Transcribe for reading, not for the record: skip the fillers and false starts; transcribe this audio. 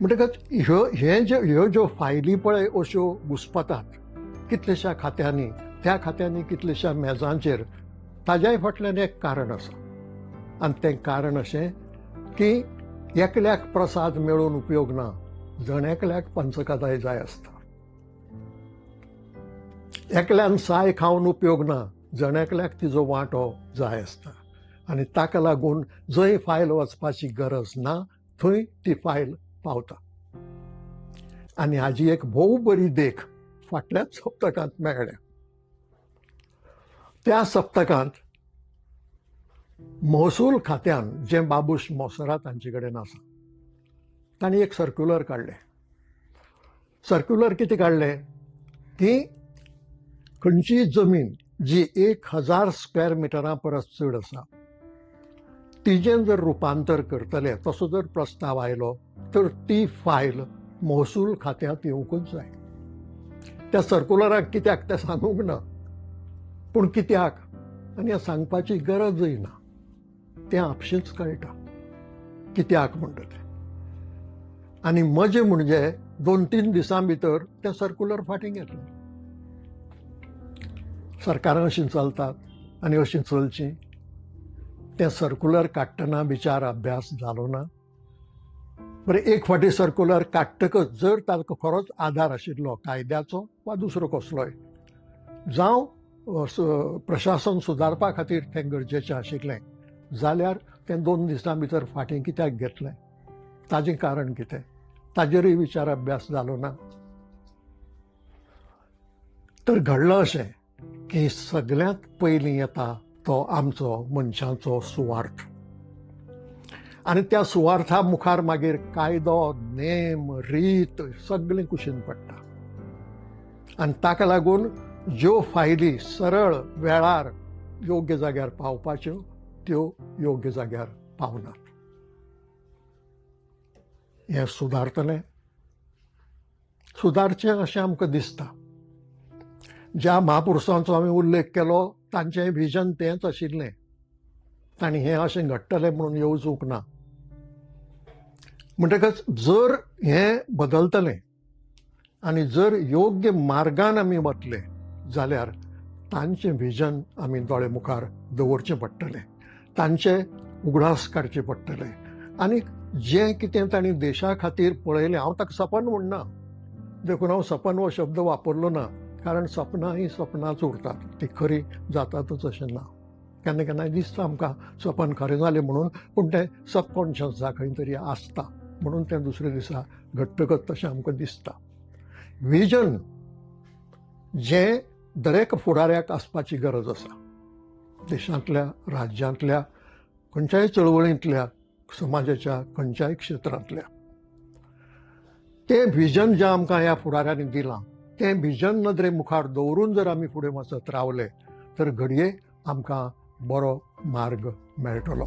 म्हणटकच ह्यो ज्यो फायली पळय अश्यो घुस्पतात कितलेश्या खात्यांनी, त्या खात्यांनी कितलेश्या मेजांचेर, ताज्याय फाटल्यान एक कारण आसा. आनी तें कारण अशें की एकल्याक प्रसाद मेळून उपयोग ना, जण एकल्याक पंचकादाय जाय आसता. एकल्यान साय खावन उपयोग ना, जण एकल्याक तिजो वांटो जाय आसता. आनी ताका लागून जंय फायल वचपाची गरज ना थंय ती फायल पावता. आनी हाजी एक भोव बरी देख फाटल्याच सप्तकांत मेळ्ळ्या. त्या सप्तकांत महसूल खात्यान, जें बाबूश मोसरात हांचे कडेन आसा, तांणी एक सर्क्युलर काडलें. सर्क्युलर कितें काडलें की खंयचीय जमीन जी 1000 स्क्वेअर मिटरां परस चड आसा तिजें जर रुपांतर करतले तसो जर प्रस्ताव आयलो तर ती फायल महसूल खात्यांत येवंकूच जाय. त्या सर्क्युलराक कित्याक तें सांगूंक ना, पूण कित्याक आनी हें सांगपाची गरजूय ना, तें आपशींच कळटा कित्याक म्हणटा तें. आनी मजे म्हणजे 2-3 दिसां भितर तें सर्क्युलर फाटीं घेतलें. सरकारां अशीं चलतात आनी अशीं चलचीं. तें सर्क्युलर काडटना विचार अभ्यास जालो ना. बरें, एक फावटी सर्क्युलर काडटकच जर ताका खरोच आदार आशिल्लो कायद्याचो वा दुसरो कसलोय, जावं प्रशासन सुदारपा खातीर तें गरजेचें आशिल्लें, जाल्यार तें 2 दिसां भितर फाटीं कित्याक घेतलें, ताजें कारण कितें, ताजेरूय विचार अभ्यास जालो ना. तर घडलां अशें की सगळ्यांत पयलीं येता तो आमचो मनशांचो सुवार्थ, आनी त्या सुवार्था मुखार मागीर कायदो, नेम, रीत सगळें कुशीन पडटा. आनी ताका लागून ज्यो फायली सरळ वेळार योग्य जाग्यार पावपाच्यो त्यो योग्य जाग्यार पावनात. हें सुदारतलें, सुदारचें अशें आमकां दिसता. ज्या म्हापुरुसांचो आमी उल्लेख केलो तांचें विजन तेंच आशिल्लें, तांणी हें अशें घडटलें म्हणून येवजूंक ना. म्हणटकच जर हें बदलतलें आनी जर योग्य मार्गान आमी वतले जाल्यार तांचें विजन आमी दोळे मुखार दवरचें पडटलें, तांचे उगडास काडचे पडटले. आनी जें कितें तांणी देशा खातीर पळयलें, हांव ताका सपन म्हणना, देखून हांव सपन हो शब्द वापरलो ना, कारण सपनां ही सपनांच उरतात, ती खरी जातातच अशें ना. केन्ना केन्नाय दिसता आमकां सपन खरें जालें म्हणून, पूण तें सबकॉन्शियसा खंय तरी आसता म्हणून तें दुसऱ्या दिसा घडटकच तशें आमकां दिसता. विजन जें दरेक फुडाऱ्याक आसपाची गरज आसा, देशांतल्या, राज्यांतल्या, खंयच्याय चळवळींतल्या, समाजाच्या खंयच्याय क्षेत्रांतल्या, तें विजन जें आमकां ह्या फुडाऱ्यांनी दिलां तें विजन नदरे मुखार दवरून जर आमी फुडें वचत रावले तर घडये आमकां बरो मार्ग मेळटलो.